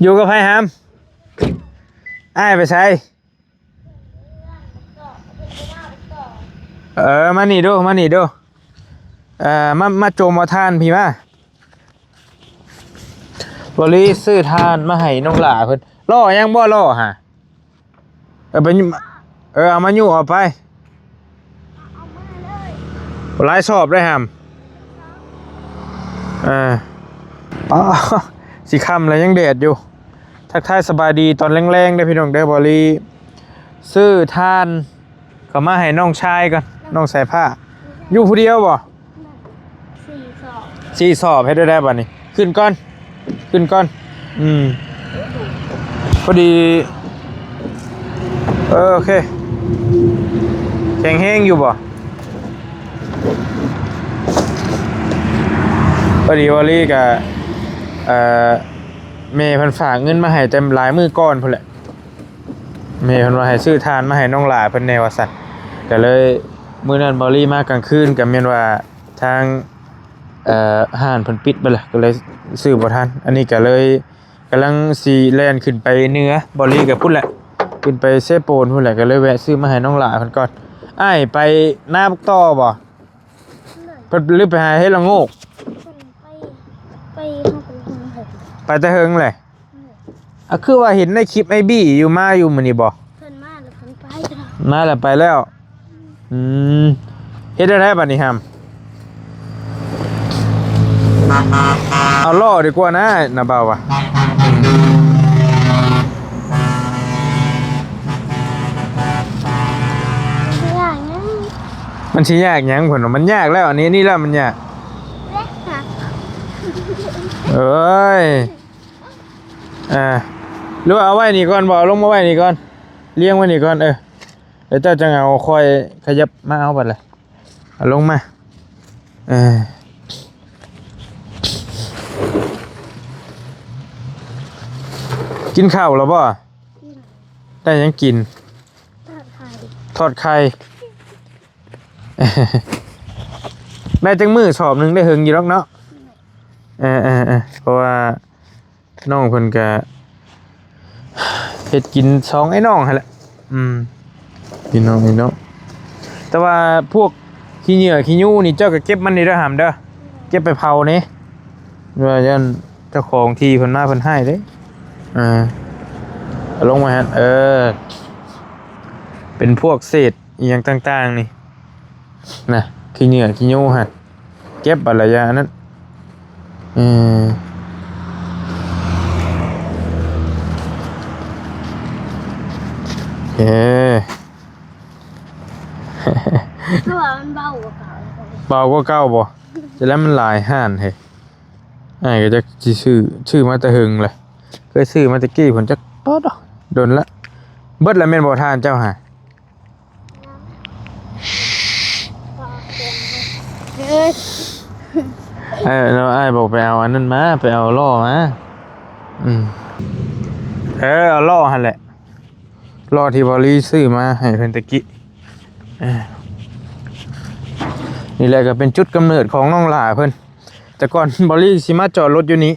ຢູ່ກັບໃຜຫຳ? ອ້າຍໄປໃສ? ເອີ ມານີ້ດູ ມານີ້ດູ. ເອີ ມາ ມາໂຈມເອົາຖ່ານພີ້ມາ. ບໍລິຊື້ຖ່ານມາໃຫ້ນ້ອງຫຼ້າເພິ່ນ. ລໍ້ຍັງບໍ່? ລໍ້ຫາ ເອີ ໄປ ເອີ ເອົາມາຍູ້ເອົາໄປ. ເອົາມາເລີຍ. ຫຼາຍສອບໄດ້ຫຳ. ເອີ ອໍ ຊິຄ່ຳແລ້ວ ຍັງແດດຢູ່. ທັກທາຍສະບາຍດີຕອນແລງໆ ເດີພີ່ນ້ອງເດີ. ບໍລິຊື້ຖ່ານເຂົ້າມາໃຫ້ນ້ອງຊາຍກ່ອນ ນ້ອງສາຍຟ້າ. ຢູ່ຜູ້ດຽວບໍ່? ສີ່ສອບ ສີ່ສອບ ເຮັດໄດ້ໄດ໋ບັດນີ້. ຂຶ້ນກ່ອນ ຂຶ້ນກ່ອນ. ອືມ ພໍດີ. ເອີ ໂອເຄ ແຂງແຮງຢູ່ບໍ່? ພໍດີວ່າລີກະ ເອີ ແມ່ເພິ່ນຝາກເງິນມາໃຫ້ແຕ່ຫຼາຍມື້ກ່ອນພຸ້ນແຫຼະ. ແມ່ເພິ່ນວ່າໃຫ້ຊື້ຖ່ານມາໃຫ້ນ້ອງຫຼ້າເພິ່ນແດ່ວ່າຊັ້ນ. ກະເລີຍມື້ນັ້ນບໍລີມາກາງຄືນ ກະແມ່ນວ່າທາງ ເອີ ຮ້ານເພິ່ນປິດໄປລະ ກໍເລີຍຊື້ບໍ່ທັນ. ອັນນີ້ກໍເລີຍກຳລັງຊິແລ່ນຂຶ້ນໄປເໜືອ ບໍລີກໍພຸ້ນແຫຼະ ຂຶ້ນໄປເຊໂປນພຸ້ນແຫຼະ ກໍເລີຍແວະຊື້ມາໃຫ້ນ້ອງຫຼ້າເພິ່ນກ່ອນ. ອ້າຍໄປນາບັກຕໍ່ບໍ່? ເພິ່ນ ຫຼືໄປຫາເຫັດລະໂງກ? ເພິ່ນໄປ ໄປ ໄປແຕ່ເຫິງແຫຼະ. ອ່າ ຄືວ່າເຫັນໃນຄລິບໄອ້ບີ້ຢູ່ ມາຢູ່ມື້ນີ້ບໍ່? ເພິ່ນມາແລ້ວເພິ່ນໄປແລ້ວ ມາແລ້ວໄປແລ້ວ. ອືມ ເຮັດແນວໃດບັດນີ້ຫຳ? ເອົາລໍ້ດີກວ່ານະ ນາບ່າວວ່າ. ມັນຊິຍາກຫຍັງ? ມັນຊິຍາກຫຍັງ? ເພິ່ນວ່າມັນຍາກແລ້ວ ອັນນີ້ ນີ້ແລ້ວມັນຍາກ. ເອີຍ ອ່າ ຫຼືວ່າເອົາໄວ້ນີ້ກ່ອນບໍ່? ເອົາລົງມາໄວ້ນີ້ກ່ອນ ລຽງໄວ້ນີ້ກ່ອນ. ເອີ ແລ້ວເຈົ້າຈັ່ງເອົາ ຄ່ອຍຂະຫຍັບມາເອົາບັດລະ ເອົາລົງມາ. ເອີ ກິນເຂົ້າແລ້ວບໍ່? ກິນ. ໄດ້ຫຍັງກິນ? ທອດໄຂ່ ທອດໄຂ່. ໄດ້ຈັກມື້ສອບໜຶ່ງ? ໄດ້ເຫິງຢູ່ດອກເນາະ. ເອີໆໆ ເພາະວ່າ ນ້ອງເພິ່ນກະເຮັດກິນສອງໄອ້ນ້ອງຫັ້ນແຫຼະ. ອືມ ພີ່ນ້ອງ ພີ່ນ້ອງ ແຕ່ວ່າພວກຂີ້ເຫຍື້ອຂີ້ຫຍູ້ນີ້ ເຈົ້າກະເກັບມັນນີ້ເດີຫຳເດີ ເກັບໄປເຜົານີ້ ວ່າຢ້ານເຈົ້າຂອງທີ່ເພິ່ນມາເພິ່ນຮ້າຍເດ້. ອ່າ ເອົາລົງໄວ້ຫັ້ນ. ເອີ ເປັນພວກເສດອີ່ຫຍັງຕ່າງໆນີ້ ນະ ຂີ້ເຫຍື້ອຂີ້ຫຍູ້ຫັ້ນ ເກັບເອົາລະຢ່າອັນນັ້ນ. ເອີ ເອີ ຄືວ່າມັນເບົາກວ່າເກົ່າ. ເບົາກວ່າເກົ່າບໍ່? ແຕ່ລະມັນຫຼາຍຮ້ານເຮີ້ຍ. ອ້າຍກໍຈັກຊິຊື້ ຊື້ມາແຕ່ເຫິງແຫຼະ ເຄີຍຊື້ມາແຕ່ກີ້ພຸ້ນ ຈັກ ໂອ້ ດົນລະ. ເບິດລະແມ່ນບໍ່ ຖ່ານເຈົ້າຫາ? ເອີ ເນາະ ອ້າຍບອກໄປເອົາອັນນັ້ນມາ ໄປເອົາລໍ້ມາ. ອືມ ເອີ ເອົາລໍ້ຫັ້ນແຫຼະ ລໍ້ທີ່ບໍລີຊື້ມາໃຫ້ເພິ່ນແຕ່ກີ້. ເອີ ນີ້ແຫຼະກໍເປັນຈຸດກຳເນີດຂອງນ້ອງຫຼ້າເພິ່ນ. ແຕ່ກ່ອນບໍລີຊິມາຈອດລົດຢູ່ນີ້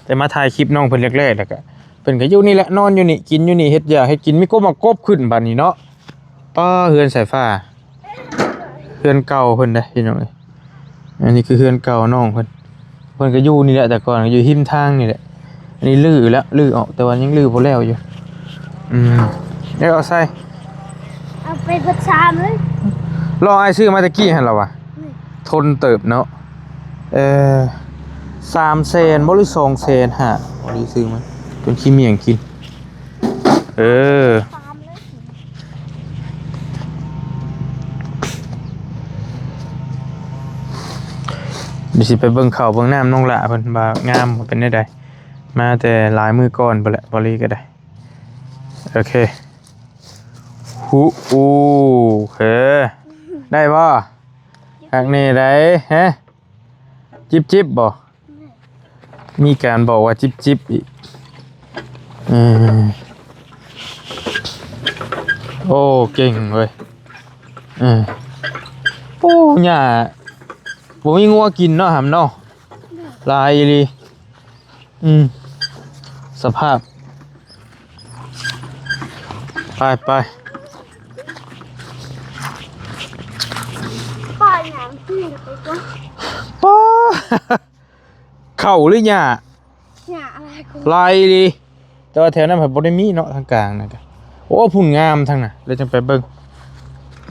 ແຕ່ມາຖ່າຍຄລິບນ້ອງເພິ່ນແລກໆ ແລ້ວກະເພິ່ນກະຢູ່ນີ້ແຫຼະ ນອນຢູ່ນີ້ ກິນຢູ່ນີ້ ເຮັດຢາກເຮັດກິນ ມີກົບໝາກກົບຂຶ້ນບາດນີ້ເນາະ. ປ້າ ເຮືອນສາຍຟ້າ ເຮືອນເກົ່າເພິ່ນເດ້ພີ່ນ້ອງເອີຍ. ອັນນີ້ຄືເຮືອນເກົ່ານ້ອງເພິ່ນ ເພິ່ນກະຢູ່ນີ້ແຫຼະ ແຕ່ກ່ອນກະຢູ່ຮິມທາງນີ້ແຫຼະ. ອັນນີ້ຮື້ແລ້ວ ຮື້ອອກ ແຕ່ວ່າຍັງຮື້ບໍ່ແລ້ວຢູ່. ອືມ ເອົາໃສ່ ເອົາໄປເບິດຊາມເລີຍ. ລໍ້ອ້າຍຊື້ມາແຕ່ກີ້ຫັ້ນລະວະ. ອືມ ທົນເຕີບເນາະ. ເອີ ສາມແສນບໍ່ ຫຼື ສອງແສນຫ້າ ບໍ່ໄດ້ຊື້ມາ ຈົນຂີ້ໝ້ຽງກິນ. ເອີ ດຽວຊິໄປເບິ່ງເຂົ້າເບິ່ງນ້ຳນ້ອງຫຼ້າເພິ່ນວ່າງາມບໍ່ ເປັນແນວໃດ. ມາແຕ່ຫຼາຍມື້ກ່ອນພຸ້ນແຫຼະ ບໍລີກໍໄດ້. ໂອເຄ ຫູ ໂອເຄ ໄດ້ບໍ່? ຄັກແນ່ໃດ໋ ຮະ ຈິບໆ ບໍ່? ມີການບອກວ່າຈິບໆ ອີກ. ເອີ ໂອ້ ເກັ່ງເວີຍ. ເອີ ໂອ້ ຫຍ້າ ບໍ່ມີງົວກິນເນາະ ຫຳເນາະ ຫຼາຍອີ່ຫຼີ. ອືມ ສະພາບ ໄປ ໄປ ປ້າຫຍັງ? ປ້າ ເຂົ້າຫຼືຫຍ້າ? ຫຍ້າຫຼາຍກວ່າ ຫຼາຍອີ່ຫຼີ. ແຕ່ວ່າແຖວນັ້ນເພິ່ນບໍ່ໄດ້ມີເນາະ ທາງກາງນັ້ນກະ. ໂອ້ ພຸ້ນງາມທາງນັ້ນ ແລ້ວຈັ່ງໄປເບິ່ງ.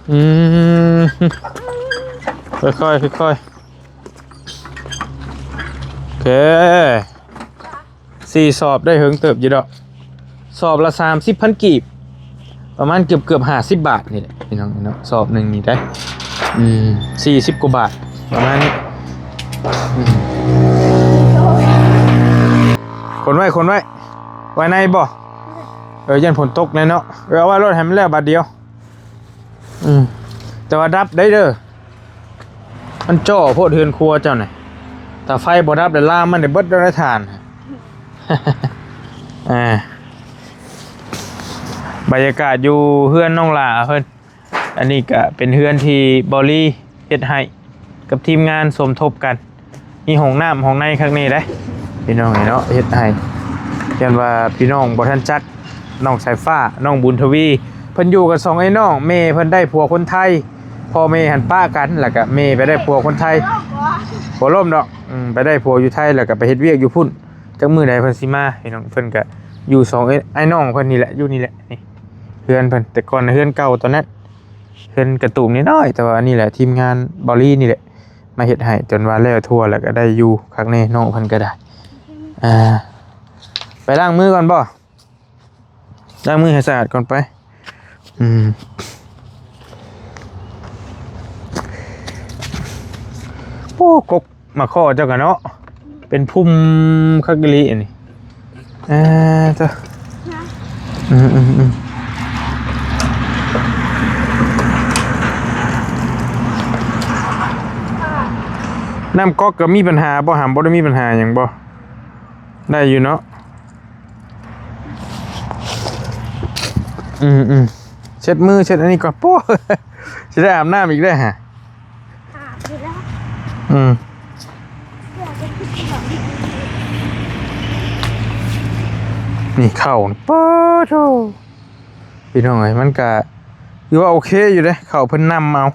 ອືມ ຄ່ອຍໆ ຄ່ອຍໆ ໂອເຄ ສີ່ສອບ ໄດ້ເຖິງເຕີບຢູ່ດອກ. ສອບລະສາມສິບພັນກີບ ປະມານເກືອບໆຫ້າສິບບາດນີ້ແຫຼະພີ່ນ້ອງເນາະ. ສອບໜຶ່ງນີ້ໄດ້ ອືມ ສີ່ສິບກວ່າບາດປະມານນີ້. ອືມ ຂົນໄວ້ ຂົນໄວ້ ໄວ້ໃນບໍ່? ເອີ ຢ້ານຝົນຕົກແດ່ເນາະ. ເອີ ເອົາໄວ້ໂລດ ໃຫ້ມັນແລ້ວບາດດຽວ. ອືມ ແຕ່ວ່າດັບໄດ້ເດີ ມັນຈໍ້ໂພດເຮືອນຄົວເຈົ້ານະ. ຖ້າໄຟບໍ່ດັບແລ້ວລາມມັນໄດ້ເບິດແລ້ວ ຖ່ານ. ອ່າ ບັນຍາກາດຢູ່ເຮືອນນ້ອງຫຼ້າເພິ່ນ. ອັນນີ້ກະເປັນເຮືອນທີ່ເບົາລີເຮັດໃຫ້ ກັບທີມງານສົມທົບກັນ. ມີຫ້ອງນ້ຳຫ້ອງໃນຄັກແນ່ເດ້ພີ່ນ້ອງເອີຍເນາະ. ເຮັດໃຫ້ ຢ້ານວ່າພີ່ນ້ອງບໍ່ທັນຈັກ ນ້ອງສາຍຟ້າ ນ້ອງບຸນທະວີ ເພິ່ນຢູ່ກັນສອງອ້າຍນ້ອງ. ແມ່ເພິ່ນໄດ້ຜົວຄົນໄທ ພໍ່ແມ່ຫັ້ນປະກັນ ແລ້ວກະແມ່ໄປໄດ້ຜົວຄົນໄທ. ບໍ່ລົ້ມດອກ ອືມ ໄປໄດ້ຜົວຢູ່ໄທ ແລ້ວກະໄປເຮັດວຽກຢູ່ພຸ້ນ. ຈັກມື້ໃດເພິ່ນຊິມາພີ່ນ້ອງ. ເພິ່ນກະຢູ່ສອງອ້າຍນ້ອງເພິ່ນນີ້ແຫຼະ ຢູ່ນີ້ແຫຼະ. ນີ້ເຮືອນເພິ່ນ ແຕ່ກ່ອນເຮືອນເກົ່າຕອນນັ້ນ ເຮືອນກະຕູມນ້ອຍໆ ແຕ່ວ່າອັນນີ້ແຫຼະ ທີມງານເບົາລີນີ້ແຫຼະ ມາເຮັດໃຫ້ ຈົນວ່າແລ້ວທົ່ວ ແລ້ວກະໄດ້ຢູ່ຄັກແນ່ ນ້ອງເພິ່ນກະໄດ້. ອ່າ ໄປລ້າງມືກ່ອນບໍ່? ລ້າງມືໃຫ້ສະອາດກ່ອນໄປ. ອືມ ໂອ້ ກົກ ມາຂໍເຈົ້າກະເນາະ ເປັນພຸ່ມຄັກອີ່ຫຼີອັນນີ້. ເອີ ເຈົ້າ ອືມ ອືມ ອືມ ນ້ຳກັອກກະມີບັນຫາບໍ່ຫຳ? ບໍ່ໄດ້ມີບັນຫາຫຍັງບໍ່? ໄດ້ຢູ່ເນາະ. ອືມໆ ເຊັດມືເຊັດອັນນີ້ກ່ອນ. ໂປ້ ຊິໄດ້ອາບນ້ຳອີກແລ້ວຫະ. ອາບຢູ່ແລ້ວ. ອືມ ນີ້ເຂົ້າ ປາໂທ້ ພີ່ນ້ອງເອີຍ ມັນກະຖືວ່າໂອເຄຢູ່ເດ້ ເຂົ້າເພິ່ນນຳເອົາ.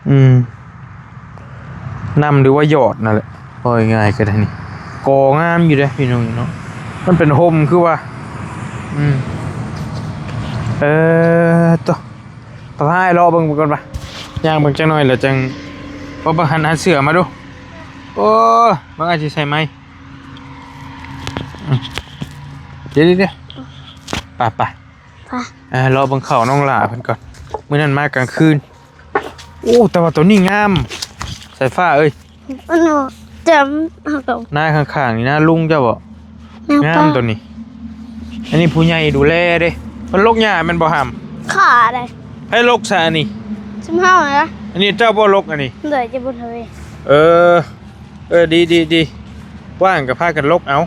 ອືມ ນຳ ຫຼືວ່າຢອດນັ້ນແຫຼະ ເວົ້າງ່າຍໆກະໄດ້. ນີ້ກໍງາມຢູ່ເດ້ພີ່ນ້ອງເນາະ ມັນເປັນຮົ່ມຄືວ່າ. ອືມ ເອີ ໂຕ ໄປ ພາອ້າຍເລາະເບິ່ງກ່ອນປະ ຍ່າງເບິ່ງຈັກໜ້ອຍແລ້ວຈັ່ງ ບໍ່ ເບິ່ງ ຫັນ ຫັນເສື້ອມາດູ. ໂອ້ ເບິ່ງອ້າຍຊິໃສ່ໃໝ່. ອືມ ດຽວໆໆ ໄປໆ ໄປ ອ່າ ເລາະເບິ່ງເຂົ້ານ້ອງຫຼ້າເພິ່ນກ່ອນ. ມື້ນັ້ນມາກາງຄືນ. ໂອ້ ແຕ່ວ່າໂຕນີ້ງາມ ສາຍຟ້າເອີຍ. ອັນນັ້ນຈຳເອົາ ນາຂ້າງໆນີ້ນາລຸງເຈົ້າບໍ? ງາມໂຕນີ້. ອັນນີ້ຜູ້ໃຫຍ່ດູແລເດ້. ມັນລົກຫຍ້າແມ່ນບໍ່ຫຳ? ຂ້າໄດ໋. ໃຜລົກຊະອັນນີ້? ຊຸມເຮົານະ. ອັນນີ້ເຈົ້າບໍ່ລົກອັນນີ້? ໂດຍ ເຈົ້າບຸນທະວີ. ເອີ ເອີ ດີໆໆ ວ່າງກະພາກັນລົກເອົາ.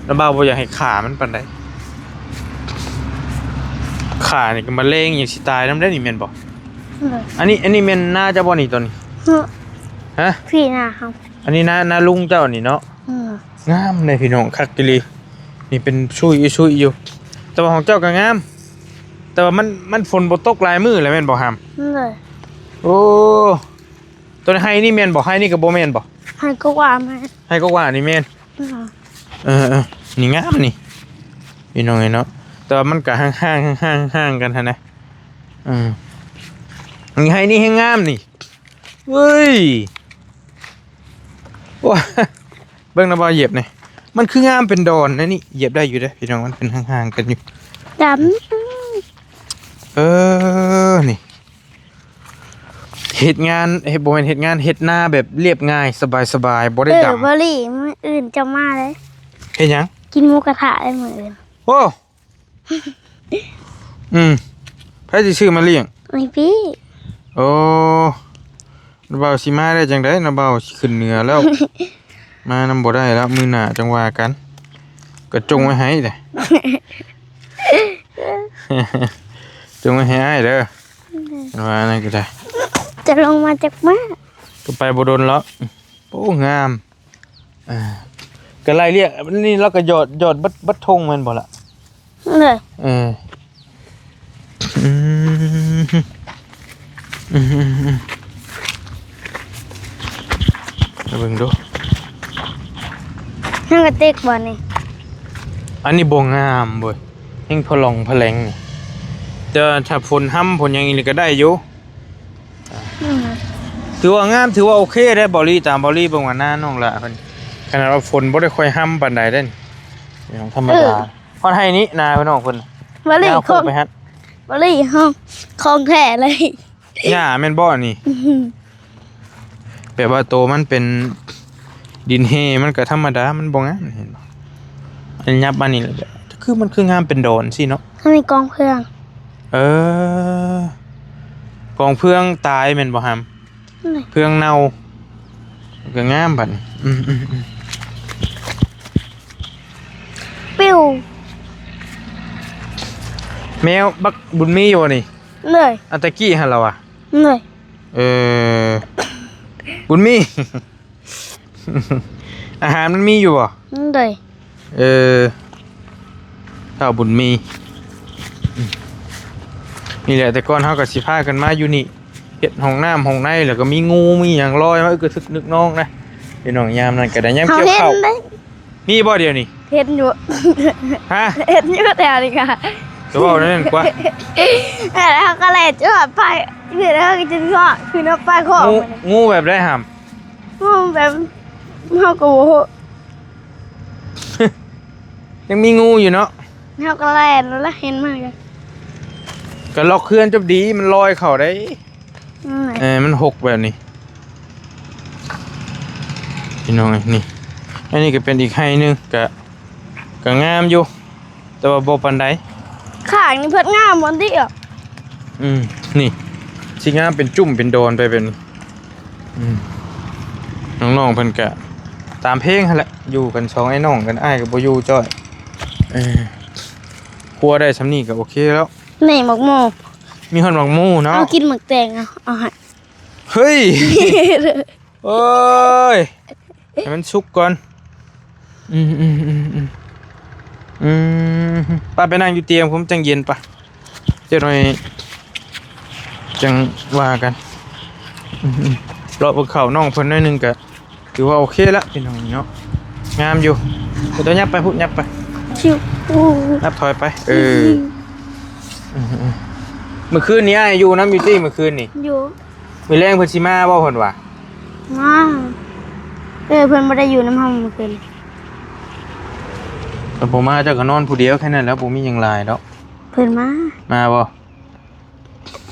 ລະບ່າວບໍ່ຢາກໃຫ້ຂ້າມັນປານໃດ. ຂ້ານີ້ກະມະເຮັງຫຍັງຊິຕາຍນຳໄດ໋ນີ້ແມ່ນບໍ່? ເອີ ອັນນີ້ ອັນນີ້ແມ່ນນາເຈົ້າບໍ່ນີ້ຕອນນີ້? ເອີ ຮະ? ພີ່ນາເຮົາ. ອັນນີ້ນາ ນາລຸງເຈົ້ານີ້ເນາະ. ເອີ ງາມເດ້ພີ່ນ້ອງ ຄັກອີ່ຫຼີ. ນີ້ເປັນຊຸຍອີ່ຊຸຍຢູ່ ແຕ່ວ່າຂອງເຈົ້າກະງາມ ແຕ່ວ່າມັນ ມັນຝົນບໍ່ຕົກຫຼາຍມື້ແລ້ວແມ່ນບໍ່ຫຳ? ເອີ ໂອ້ ໂຕໄຮ່ນີ້ແມ່ນບໍ່? ໄຮ່ນີ້ກະບໍ່ແມ່ນບໍ່? ໄຮ່ກໍວ່າແມ່ນ. ໄຮ່ກໍວ່ານີ້ແມ່ນ. ເອີ ເອີ ເອີ ນີ້ງາມນີ້ ພີ່ນ້ອງເອີຍເນາະ. ແຕ່ວ່າມັນກະຫ່າງໆ ຫ່າງໆກັນຫັ້ນນະ. ເອີ ນີ້ໄຮ່ນີ້ແຮງງາມນີ້. ເວີຍ ໂອ້ຍ ເບິ່ງນະ ບ່າວຢຽບນີ້ ມັນຄືງາມເປັນດອນນະນີ້. ຢຽບໄດ້ຢູ່ເດ້ພີ່ນ້ອງ ມັນເປັນຫ່າງໆກັນຢູ່. ດຳ ເອີ ນີ້ ເຮັດງານ ເຮັດ ບໍ່ແມ່ນເຮັດງານ ເຮັດນາແບບລຽບງ່າຍ ສະບາຍໆ ບໍ່ໄດ້ດຳ. ເອີ ບໍ່ລີ້ ມື້ອື່ນເຈົ້າມາເລີຍ. ເຮັດຫຍັງ? ກິນໝູກະທະເລີຍມື້ອື່ນ. ໂອ້ ອືມ ໃຜຊິຊື້ມາລ້ຽງ? ອ້າຍປີ້. ໂອ້ ນ້າບ່າວຊິມາໄດ້ຈັ່ງໃດ ນ້າບ່າວຊິຂຶ້ນເໜືອແລ້ວ ມານຳບໍ່ໄດ້ແລ້ວ. ມື້ໜ້າຈັ່ງວ່າກັນ ກະຈົ່ງໄວ້ໃຫ້ເດ້ ຈົ່ງໄວ້ໃຫ້ອ້າຍເດີ. ອືມ ວ່ານັ້ນກະໄດ້ ຈະລົງມາຈັກມື້ ກະໄປບໍ່ດົນແລ້ວ. ໂອ້ ງາມ. ອ່າ ກໍໄລ່ລຽກ ນີ້ລາວກໍຢອດ ຢອດເບິດ ເບິດທົ່ງແມ່ນບໍ່ລະ? ເລີຍ ເອີ ອືມ ອືມ ອືມ ອືມ ມາເບິ່ງດູ ເຮົາກໍເຕັກບໍ່ນີ້? ອັນນີ້ບໍ່ງາມເວີຍ ແຮ່ງພະລ່ອງພະແຫຼງນີ້ ແຕ່ວ່າຖ້າຝົນຮຳຝົນຫຍັງອີ່ຫຼີກໍໄດ້ຢູ່. ອືມ ຖືວ່າງາມ ຖືວ່າໂອເຄໄດ໋ ເບົາຫຼີ ຕາມເບົາຫຼີເບິ່ງວ່າໜ້ານ້ອງຫຼ້າເພິ່ນ ຂະໜາດວ່າຝົນບໍ່ໄດ້ຄ່ອຍຮຳປານໃດເດ້ ທຳມະດາ ເອີ ຮອດໄຮ່ນີ້ນາພີ່ນ້ອງເພິ່ນ ເບົາຫຼີ ຍາວໂຄກໄປຫັ້ນ ເບົາຫຼີ ຂອງ ຂອງແທ້ເລີຍ ຫຍ້າແມ່ນບໍ່ນີ້? ອືມ ແບບວ່າໂຕມັນເປັນດິນແຮ່ ມັນກໍທຳມະດາ ມັນບໍ່ງາມ ເຫັນບໍ່? ອັນຫຍັບມານີ້ແຫຼະ ຄືມັນຄືງາມເປັນດອນຊີ້ເນາະ ມັນມີກອງເຟືອງ ເອີ ກອງເຟືອງຕາຍແມ່ນບໍ່ຫຳ? ອືມ ເຟືອງເນົ່າ ກໍງາມບັດນີ້ ອືມ ອືມ ອືມ ປິວ ແມວບັກບຸນມີຢູ່ບໍ່ນີ້? ເລີຍ ອັນຕະກີ້ຫັ້ນລະວະ? ເລີຍ ເອີ ບຸນມີ ອາຫານມັນມີຢູ່ບໍ່? ໂດຍ ເອີ ທ້າວບຸນມີ ນີ້ແຫຼະ ແຕ່ກ່ອນເຮົາກໍຊິພາກັນມາຢູ່ນີ້ ເຮັດຫ້ອງນ້ຳຫ້ອງໃນ ແລ້ວກໍມີງູມີຫຍັງລອຍມາ ອຶກກະທຶກນຶກນອງນະ ພີ່ນ້ອງ ຍາມນັ້ນກໍໄດ້ ຍາມກ່ຽວເຂົ້າ ເຮົາເຫັນເດ້ ມີບໍ່ດຽວນີ້? ເຫັນຢູ່ ຮະ? ເຫັນຢູ່ແຖວນີ້ກະ ຈະເວົ້າແນວນັ້ນກວ່າ ແລ້ວເຮົາກໍແລ່ນຈອດໄປ ແລ້ວເຮົາກໍຈະເງາະຂຶ້ນເອົາໄປຂອງ ງູ ງູແບບໃດຫຳ? ງູແບບ ເຮົາກໍບໍ່ຮູ້ ຍັງມີງູຢູ່ເນາະ ເຮົາກໍແລ່ນແລ້ວເຫັນມັນກໍ ກໍລັອກເຮືອນຈົບດີ ມັນລອຍເຂົ້າໄດ້ ອືມ ເອີ ມັນຫົກແບບນີ້ ພີ່ນ້ອງເອີຍ ນີ້ ອັນນີ້ກໍເປັນອີກໄຮ່ໜຶ່ງ ກະ ກະງາມຢູ່ ແຕ່ວ່າບໍ່ປານໃດ ຂ້າງນີ້ເພິ່ນງາມໝົດເດ ອືມ ນີ້ ຊິງາມເປັນຈຸ້ມເປັນດອນໄປແບບນີ້ ອືມ ນ້ອງໆເພິ່ນກະຕາມເພງຫັ້ນແຫຼະ ຢູ່ກັນສອງອ້າຍນ້ອງກັນ ອ້າຍກໍບໍ່ຢູ່ຈ້ອຍ ເອີ ຄົວໄດ້ສ່ຳນີ້ກໍໂອເຄແລ້ວ ນີ້ໝາກໂມ ມີຮອດໝາກໂມເນາະ ເອົາກິນໝາກແຕງ ເອົາ ເອົາໃຫ້ ເຮີ້ຍ ໂອ້ຍ ໃຫ້ມັນສຸກກ່ອນ ອືມ ອືມ ອືມ ອືມ ອືມ ໄປ ໄປນັ່ງຢູ່ຕຽງພຸ້ນ ຈັ່ງເຢັນ ໄປ ຈັກໜ່ອຍຈັ່ງວ່າກັນ ອືມ ອືມ ເລາະເບິ່ງເຂົ້ານ້ອງເພິ່ນໜ້ອຍໜຶ່ງກະ ຖືວ່າໂອເຄລະ ພີ່ນ້ອງເນາະ ງາມຢູ່ ເດີ ຫຍັບໄປພຸ້ນ ຫຍັບໄປ ຊິວ ຫຍັບຖອຍໄປ ເອີ ອືມ ອືມ ອືມ ມື້ຄືນນີ້ອ້າຍຢູ່ນຳຢູ່ຕິ ມື້ຄືນນີ້? ຢູ່ ມື້ແລງເພິ່ນຊິມາບໍ່ ເພິ່ນວ່າ? ມາ ເອີ ເພິ່ນບໍ່ໄດ້ຢູ່ນຳເຮົາມື້ຄືນ ເພິ່ນບໍ່ມາ ເຈົ້າກໍນອນຜູ້ດຽວແຄ່ນັ້ນແຫຼະ ບໍ່ມີຫຍັງຫຼາຍດອກ ເພິ່ນມາ ມາບໍ່?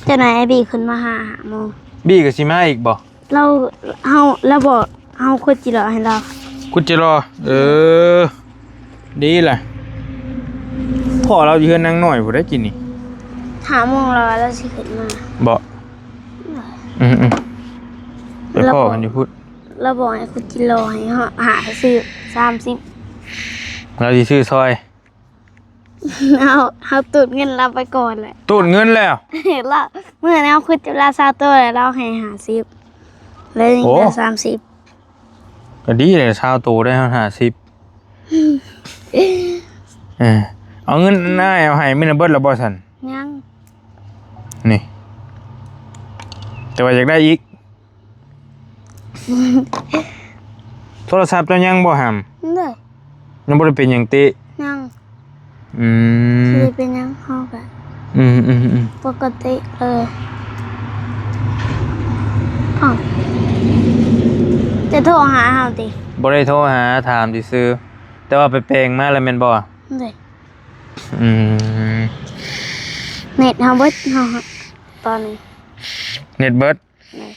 ເຈົ້ານາຍອ້າຍບີຂຶ້ນມາຫາຫ້າໂມງ ບີກໍຊິມາອີກບໍ່? ລາວ ເຮົາ ລາວບອກເຮົາຂຸດຈິເລາະໃຫ້ລາວ ຂຸດຈິເລາະ ເອີ ດີລະ ພໍ້ລາວຢູ່ເຮືອນນາງນ້ອຍພຸ້ນໄດ໋ ກິນນີ້ ຫ້າໂມງລາວວ່າລາວຊິຂຶ້ນມາ ບໍ່? ອືມໆ ໄປພໍ້ກັນຢູ່ພຸ້ນ ລາວບອກໃຫ້ຂຸດຈິເລາະໃຫ້ເຮົາ ຫາຊື້ສາມສິບ ລາວຊິຊື້ຊ່ອຍ ເຮົາ ເຮົາຕູດເງິນລາວໄປກ່ອນແຫຼະ ຕູດເງິນແລ້ວ ລາວ ມື້ນັ້ນເຮົາຂຸດຈິລາວຊາວໂຕ ແລ້ວລາວໃຫ້ຫ້າສິບ ແລ້ວຍັງເຫຼືອ ໂອ້ ສາມສິບ ກໍດີແຫຼະ ຊາວໂຕໄດ້ເຮົາຫ້າສິບ ເອີ ເອົາເງິນອ້າຍເອົາໃຫ້ມື້ນັ້ນເບິດແລ້ວບໍ່ຊັ້ນ? ຍັງ ນີ້ ແຕ່ວ່າຢາກໄດ້ອີກ ໂທລະສັບເຈົ້າຍັງບໍ່ຫຳ? ຍັງ ຍັງບໍ່ໄດ້ເປັນຫຍັງຕິ? ຍັງ ອືມ ຊິເປັນຫຍັງ ເຮົາກະ ອືມໆໆ ປົກກະຕິເລີຍ ອ້າວ ຈະໂທຫາເຮົາຕິ? ບໍ່ໄດ້ໂທຫາ ຖາມຊື່ໆ ແຕ່ວ່າໄປແປງມາແລ້ວແມ່ນບໍ່? ໂດຍ ອືມ ເນັດເຮົາເບິດ ເຮົາ ຕອນນີ້ ເນັດເບິດ ໂດຍ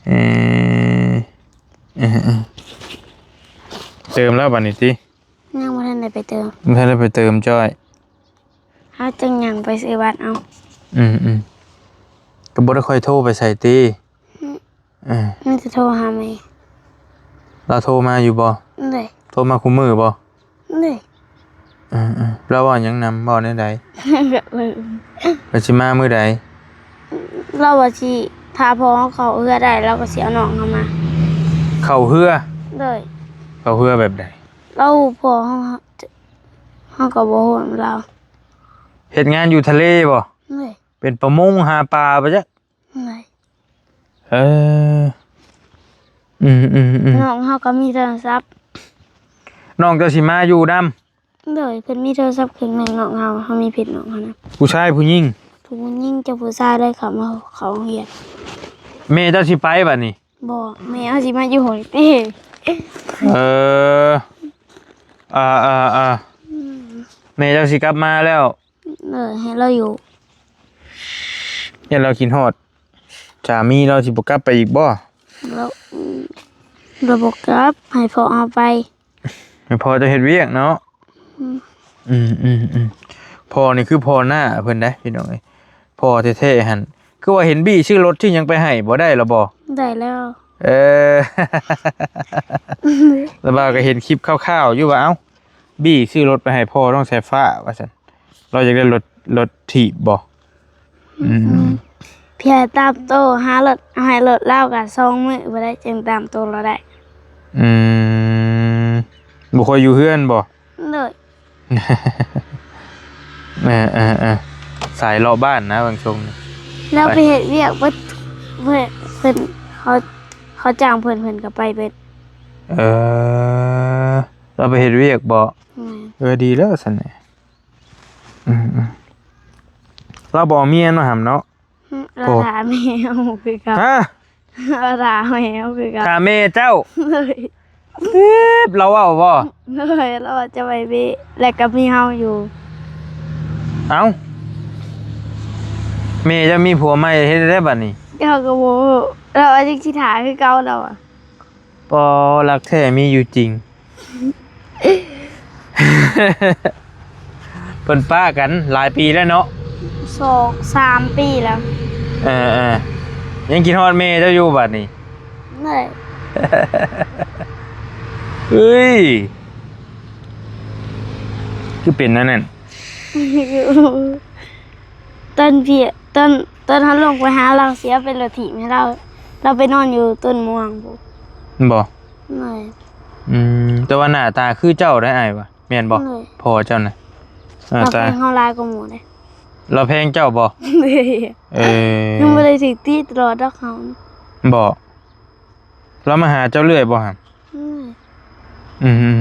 ເອີ ເອີ ເອີ ເຕີມແລ້ວບັດນີ້ຕິ? ຍັງບໍ່ທັນໄດ້ໄປເຕີມ ບໍ່ທັນໄດ້ໄປເຕີມຈ້ອຍ ເຮົາຈຶ່ງຍ່າງໄປຊື້ບັດເອົາ ອືມໆ ກໍບໍ່ໄດ້ຄ່ອຍໂທໄປໃສຕິ? ອືມ ເອີ ມີແຕ່ໂທຫາແມ່ ລາວໂທມາຢູ່ບໍ່? ໂດຍ ໂທມາຄູ່ມື້ບໍ່? ເອີ ເອີ ລາວເວົ້າຫຍັງນຳ? ເວົ້າແນວໃດ? ເພິ່ນຊິມາມື້ໃດ? ລາວວ່າຊິຖ້າພໍ່ເຮົາເຂົ້າເຮືອໄດ້ ລາວກໍຊິເອົານ້ອງເຮົາມາ ເຂົ້າເຮືອ? ໂດຍ ເອົາເຮືອແບບໃດ? ລາວຮູ້ພໍ່ເຮົາ ເຮົາກໍບໍ່ຮູ້ນຳລາວ. ເຮັດງານຢູ່ທະເລບໍ່? ໂດຍ. ເປັນປະມົງຫາປາບໍ່ຈັກ? ໂດຍ. ເອີ ອືມໆໆ ນ້ອງເຮົາກໍມີໂທລະສັບ. ນ້ອງເຈົ້າຊິມາຢູ່ນຳ? ໂດຍ ເພິ່ນມີໂທລະສັບເຄື່ອງໜຶ່ງ ນ້ອງເຮົາ ເຮົາມີເພຈນ້ອງເຮົານຳ. ຜູ້ຊາຍຜູ້ຍິງ? ຜູ້ຍິງກັບຜູ້ຊາຍໄດ້ເຂົ້າມາເຂົ້າໂຮງຮຽນ. ແມ່ເຈົ້າຊິໄປບັດນີ້? ບໍ່ ແມ່ເຮົາຊິມາຢູ່ຫ້ອງເຕ້. ເອີ ອາໆໆ ອືມ ແມ່ເຈົ້າຊິກັບມາແລ້ວ. ເອີ ໃຫ້ລາວຢູ່ ຢ້ານລາວຄິດຮອດສາມີ ລາວຊິບໍ່ກັບໄປອີກບໍ່? ລາວ ລາວບໍ່ກັບ ໃຫ້ພໍ່ເຮົາໄປ. ແມ່ນພໍ່ເຈົ້າເຮັດວຽກເນາະ. ອືມ ອືມໆໆ ພໍ່ນີ້ຄືພໍ່ໜ້າເພິ່ນເດ້ພີ່ນ້ອງເອີຍ. ພໍ່ແທ້ໆຫັ້ນ ຄືວ່າເຫັນບີ້ຊື້ລົດຊື້ຫຍັງໄປໃຫ້ບໍ່ ໄດ້ແລ້ວບໍ່? ໄດ້ແລ້ວ. ເອີ ແຕ່ວ່າກໍເຫັນຄລິບຂ່າວໆຢູ່ວ່າ ເອົ້າ ບີ້ຊື້ລົດໄປໃຫ້ພໍ່ນ້ອງສາຍຟ້າວ່າຊັ້ນ. ລາວຢາກໄດ້ລົດ ລົດຖີບບໍ່? ອືມ ອືມ ອືມ ເພຍຕາມໂຕ ຫາລົດ ເອົາໃຫ້ລົດລາວກໍສອງມື້ບໍ່ໄດ້ ຈຶ່ງຕາມໂຕລາວໄດ້. ອືມ ບໍ່ຄ່ອຍຢູ່ເຮືອນບໍ່? ໂດຍ. ເອີໆໆ ສາຍເລາະບ້ານນະບາງຊ່ວງນີ້. ລາວໄປເຮັດວຽກເບິດ ເພິ່ນ ເພິ່ນ ເຂົາ ເຂົາຈ້າງເພິ່ນ ເພິ່ນກໍໄປເບິດ. ເອີ ລາວໄປເຮັດວຽກບໍ່? ແມ່ນ. ເອີ ດີແລ້ວຊັ້ນນະ. ອືມໆ ລາວບໍ່ເອົາເມຍເນາະຫຳເນາະ. ອືມ ລາວ ໂອ້ ຖ້າແມ່ເຮົາຄືເກົ່າ. ຮະ? ລາວຖ້າແມ່ເຮົາຄືເກົ່າ. ຖ້າແມ່ເຈົ້າ? ໂດຍ. ເອີ ລາວເວົ້າບໍ່? ໂດຍ ລາວວ່າຈະໄປເວະ ແລ້ວກໍມີເຮົາຢູ່. ເອົ້າ ແມ່ເຈົ້າມີຜົວໃໝ່ ເຮັດແນວໃດບັດນີ້? ເຮົາກໍບໍ່ຮູ້ ລາວວ່າຍັງຊິຖ້າຄືເກົ່າ ລາວວ່າ. ປໍ ລັກແທ້ມີຢູ່ຈິງ. ເພິ່ນປະກັນຫຼາຍປີແລ້ວເນາະ? ສອງສາມປີແລ້ວ. ເອີໆ ຍັງຄິດຮອດແມ່ເຈົ້າຢູ່ບັດນີ້? ແມ່ນ. ເອີຍ ຄືເປັນແນວນັ້ນ? ຕອນເພຍ ຕອນ ຕອນເຮົາລົງໄປຫາລາວ ເສຍເປັນລົດຖີບໃຫ້ລາວ ລາວໄປນອນຢູ່ຕົ້ນມ່ວງພຸ້ນ. ບໍ່? ແມ່ນ. ອືມ ແຕ່ວ່າໜ້າຕາຄືເຈົ້າໄດ໋ ອ້າຍວ່າ ແມ່ນບໍ່? ແມ່ນ. ພໍ່ເຈົ້ານະ ໜ້າຕາ ລາວແພງເຮົາຫຼາຍກວ່າໝູ່ເດ້. ລາວແພງເຈົ້າບໍ່? ເອີ ຍັງບໍ່ໄດ້ຖືກຕີຕະຫຼອດດອກເຮົາ. ບໍ່? ລາວມາຫາເຈົ້າເລື້ອຍບໍ່ຫະ? ອືມ ອືມ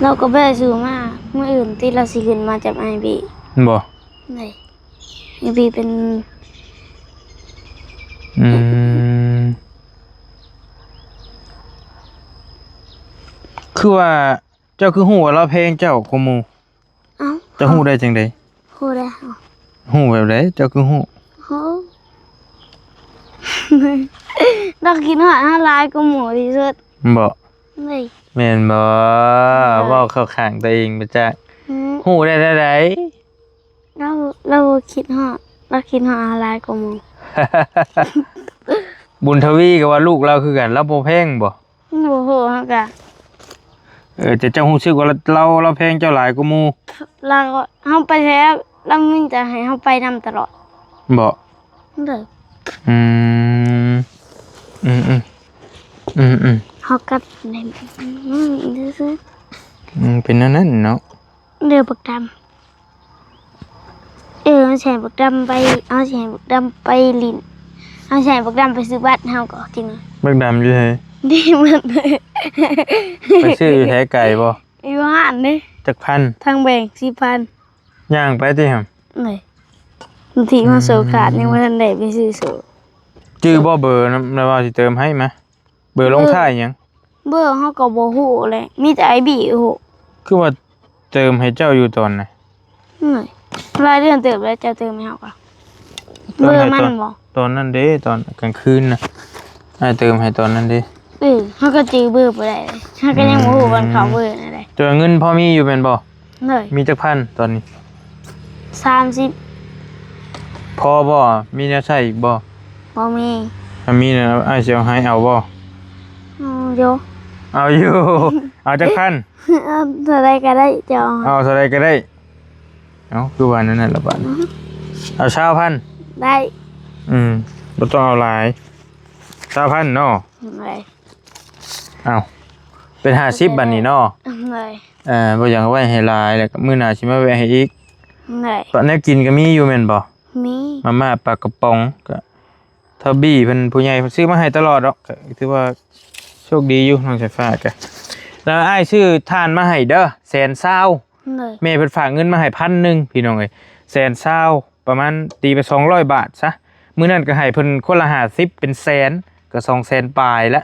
ລາວກໍບໍ່ໄດ້ສູ່ມາ ມື້ອື່ນຕິລາວຊິຂຶ້ນມາຈັບອ້າຍບີ. ບໍ່? ແມ່ນ. ອ້າຍບີເປັນ ອືມ ຄືວ່າ ເຈົ້າຄືຮູ້ວ່າລາວແພງເຈົ້າກວ່າໝູ່? ເອົ້າ ເຈົ້າຮູ້ໄດ້ຈັ່ງໃດ? ຮູ້ໄດ້ ຮູ້ແບບໃດ? ເຈົ້າຄືຮູ້? ໂອ້ ລາວຄິດຮອດເຮົາຫຼາຍກວ່າໝູ່ທີ່ສຸດ. ບໍ່? ເອີຍ ແມ່ນບໍ່? ເອີຍ ເວົ້າເຂົ້າຂ້າງຕົວເອງປະຈັກ. ອືມ ຮູ້ໄດ້ແນວໃດ? ລາວ ລາວບໍ່ຄິດຮອດ ລາວຄິດຮອດເຮົາຫຼາຍກວ່າໝູ່. ບຸນທະວີກໍວ່າລູກລາວຄືກັນ ລາວບໍ່ແພງບໍ່? ບໍ່ຮູ້ເຮົາກະ ເອີ ແຕ່ເຈົ້າຮູ້ສຶກວ່າລາວ ລາວແພງເຈົ້າຫຼາຍກວ່າໝູ່? ລາວ ເຮົາໄປໃສ ລາວມີແຕ່ໃຫ້ເຮົາໄປນຳຕະຫຼອດ. ບໍ່? ໂດຍ. ອືມ ອືມໆ ອືມໆ ເຮົາກັດໃນ ອືມ ຊື່ໆ ອືມ ເປັນແນວນັ້ນເນາະ. ເດີບັກດຳ ເອີ ເຮົາຊິໃຫ້ບັກດຳໄປ ເຮົາຊິໃຫ້ບັກດຳໄປຫຼິ້ນ ເຮົາຊິໃຫ້ບັກດຳໄປຊື້ບັດເຮົາກໍກິນ. ບັກດຳຢູ່ໃສ? ດີມັນ ໄປຊື້ຢູ່ໃສ ໄກບໍ່? ຢູ່ຮ້ານເດ້. ຈັກພັນ? ທາງແບ່ງ ສິບພັນ. ຍ່າງໄປຕິຫຳ? ເອີຍ ບາງທີມາໂຊຂາດ ອືມ ຍັງບໍ່ທັນໄດ້ໄປຊື້ໂຊ. ຈື່ບໍ່ເບີນຳ ລະວ່າຊິເຕີມໃຫ້ມາ? ເບີລົງທ້າຍຫຍັງ? ເບີເຮົາກໍບໍ່ຮູ້ແຫຼະ ມີແຕ່ອ້າຍບີຮູ້. ຄືວ່າເຕີມໃຫ້ເຈົ້າຢູ່ຕອນໃດ? ເອີຍ ຫຼາຍເດືອນເຕີບແລ້ວ ເຈົ້າເຕີມໃຫ້ເຮົາກະ. ເບີມັນບໍ່? ຕອນນັ້ນເດ້ ຕອນກາງຄືນນະ ອ້າຍເຕີມໃຫ້ຕອນນັ້ນເດ້. ເອີ ເຮົາກໍຈື່ເບີບໍ່ໄດ້ ເຮົາກໍຍັງບໍ່ຮູ້ວ່າເຂົາເບີແນວໃດ. ແຕ່ວ່າເງິນພໍມີຢູ່ແມ່ນບໍ່? ໂດຍ. ມີຈັກພັນຕອນນີ້? ສາມສິບ. ພໍບໍ່? ມີແນວໃຊ້ອີກບໍ່? ບໍ່ມີ. ຖ້າມີນະ ອ້າຍຊິເອົາໃຫ້ ເອົາບໍ່? ເອົາຢູ່. ເອົາຢູ່. ເອົາຈັກພັນ? ເອົາເທົ່າໃດກໍໄດ້ ເຈົ້າ. ເອົາເທົ່າໃດກໍໄດ້. ເອົ້າ ຄືວ່າແນວນັ້ນລະບາດ. ອືຮຶ ເອົາຊາວພັນ. ໄດ້. ອືມ ບໍ່ຕ້ອງເອົາຫຼາຍ. ຊາວພັນເນາະ. ໂດຍ ອ້າວ ເປັນຫ້າສິບບັດນີ້ເນາະ ໂດຍ ເອີ ບໍ່ຢາກເອົາໄວ້ໃຫ້ຫຼາຍ ແລ້ວກໍມື້ໜ້າຊິມາແວະໃຫ້ອີກ ໂດຍ ຕອນແນວກິນກໍມີຢູ່ແມ່ນບໍ່? ມີ ມາມ່າ ປາກະປ໋ອງ ກໍ ທອບບີ້ເພິ່ນຜູ້ໃຫຍ່ເພິ່ນຊື້ມາໃຫ້ຕະຫຼອດດອກ ກໍຖືວ່າໂຊກດີຢູ່ນ້ອງສາຍຟ້າກະ ແລ້ວອ້າຍຊື້ຖ່ານມາໃຫ້ເດີ ແສນຊາວ ໂດຍ ແມ່ເພິ່ນຝາກເງິນມາໃຫ້ພັນໜຶ່ງ ພີ່ນ້ອງເອີຍ ແສນຊາວ ປະມານຕີໄປສອງຮ້ອຍບາດຊະ ມື້ນັ້ນກໍໃຫ້ເພິ່ນຄົນລະຫ້າສິບ ເປັນແສນ ກໍສອງແສນປາຍລະ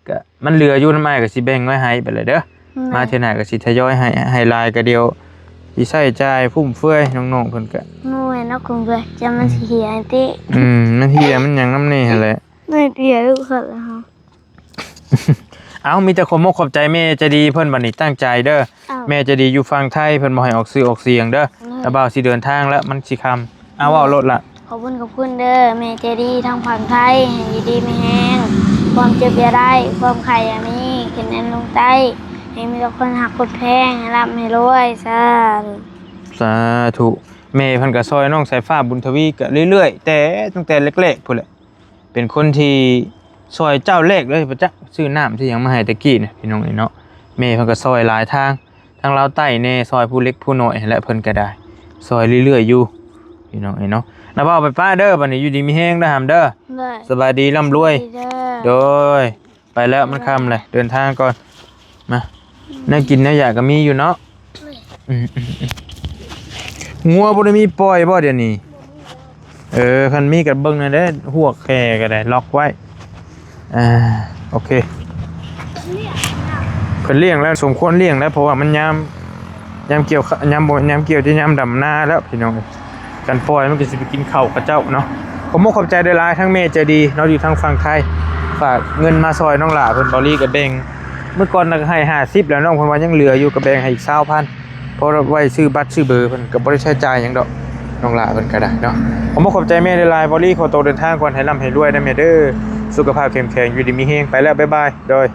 ກໍມັນເຫຼືອຢູ່ນຳອ້າຍກໍຊິແບ່ງໄວ້ໃຫ້ໄປແລ້ວເດີ ໂດຍ ມາເທື່ອໜ້າກໍຊິທະຍອຍໃຫ້ ໃຫ້ຫຼາຍກໍດຽວຊິໃຊ້ຈ່າຍຟຸມເຟືອຍ ນ້ອງໆເພິ່ນກໍ ໂອ້ຍ ເນາະ ຄຸນເອີຍ ຈະມັນຊິເຫຍຕິ ອືມ ມັນເຫຍມັນຫຍັງນຳນີ້ຫັ້ນແຫຼະ ມັນເຫຍລູກເຂົາແລ້ວ ເອົາ ມີແຕ່ຂອບມົກຂອບໃຈແມ່ໃຈດີເພິ່ນບັດນີ້ ຕັ້ງໃຈເດີ ເອົາ ແມ່ໃຈດີຢູ່ຝັ່ງໄທ ເພິ່ນບໍ່ໃຫ້ອອກຊື່ອອກສຽງເດີ ໂດຍ ຕາບ່າວຊິເດີນທາງແລ້ວ ມັນຊິຄ່ຳ ເອົາ ເວົ້າໂລດລະ ຂອບຄຸນ ຂອບຄຸນເດີ ແມ່ໃຈດີທາງຝັ່ງໄທ ໃຫ້ຢູ່ດີມີແຮງ ຄວາມເຈັບຢ່າໄດ້ ຄວາມໄຂ້ຢ່າມີ ຂຶ້ນແໜ້ນລົງໃຕ້ ໃຫ້ມີແຕ່ຄົນຮັກຄົນແພງ ໃຫ້ລ່ຳໃຫ້ລວຍ ສາທຸ ສາທຸ ແມ່ເພິ່ນກໍຊ່ອຍນ້ອງສາຍຟ້າບຸນທະວີກໍເລື້ອຍໆ ແຕ່ຕັ້ງແຕ່ແລກໆພຸ້ນແຫຼະ ເປັນຄົນທີ່ຊ່ອຍເຈົ້າແລກເລີຍ ບໍ່ຈັກຊື້ນ້ຳຊື້ຫຍັງມາໃຫ້ແຕ່ກີ້ນະ ພີ່ນ້ອງເອີຍເນາະ ແມ່ເພິ່ນກໍຊ່ອຍຫຼາຍທາງ ທາງລາວໃຕ້ແດ່ ຊ່ອຍຜູ້ເລັກຜູ້ນ້ອຍຫັ້ນແຫຼະ ເພິ່ນກໍໄດ້ຊ່ອຍເລື້ອຍໆຢູ່ ພີ່ນ້ອງເອີຍເນາະ ນະບ່າວໄປປະເດີ ບັດນີ້ຢູ່ດີມີແຮງເດີ ຫຳເດີ ໂດຍ ສະບາຍດີ ລ່ຳລວຍ ໂດຍ ໄປແລ້ວ ມັນຄ່ຳແລ້ວ ເດີນທາງກ່ອນ ມາ ແນວກິນແນວຢາກກໍມີຢູ່ເນາະ ອືມໆໆ ງົວບໍ່ໄດ້ມີປ່ອຍບໍ່ດຽວນີ້? ເອີ ຄັນມີກໍເບິ່ງແດ່ເດີ ຮວກແຄ່ກໍໄດ້ ລັອກໄວ້ ອ່າ ໂອເຄ ເພິ່ນລ້ຽງແລ້ວ ສົມຄວນລ້ຽງແລ້ວ ເພາະວ່າມັນຍາມ ຍາມກ່ຽວ ຍາມບໍ່ ຍາມກ່ຽວຈະຍາມດຳນາແລ້ວ ພີ່ນ້ອງເອີຍ ຄັນປ່ອຍມັນກໍຊິໄປກິນເຂົ້າເຂົາເຈົ້າເນາະ ຂອບມົກຂອບໃຈຫຼາຍໆ ທັງແມ່ໃຈດີເນາະ ຢູ່ທາງຝັ່ງໄທ ຝາກເງິນມາຊ່ອຍນ້ອງຫຼ້າເພິ່ນ ເບົາລີກໍແບ່ງ ມື້ກ່ອນນະກໍໃຫ້ຫ້າສິບ ແລ້ວນ້ອງເພິ່ນວ່າຍັງເຫຼືອຢູ່ ກໍແບ່ງໃຫ້ອີກຊາວພັນ ພໍໄວ້ຊື້ບັດຊື້ເບີ ເພິ່ນກໍບໍ່ໄດ້ໃຊ້ຈ່າຍຫຍັງດອກ ນ້ອງຫຼ້າເພິ່ນກໍໄດ້ເນາະ ຂອບມົກຂອບໃຈແມ່ຫຼາຍໆ ເບົາລີຂໍໂຕເດີນທາງກ່ອນ ໃຫ້ລ່ຳໃຫ້ລວຍນະແມ່ເດີ ສຸຂະພາບເຂັ້ມແຂງ ຢູ່ດີມີແຮງ ໄປແລ້ວ ບາຍບາຍ ໂດຍ.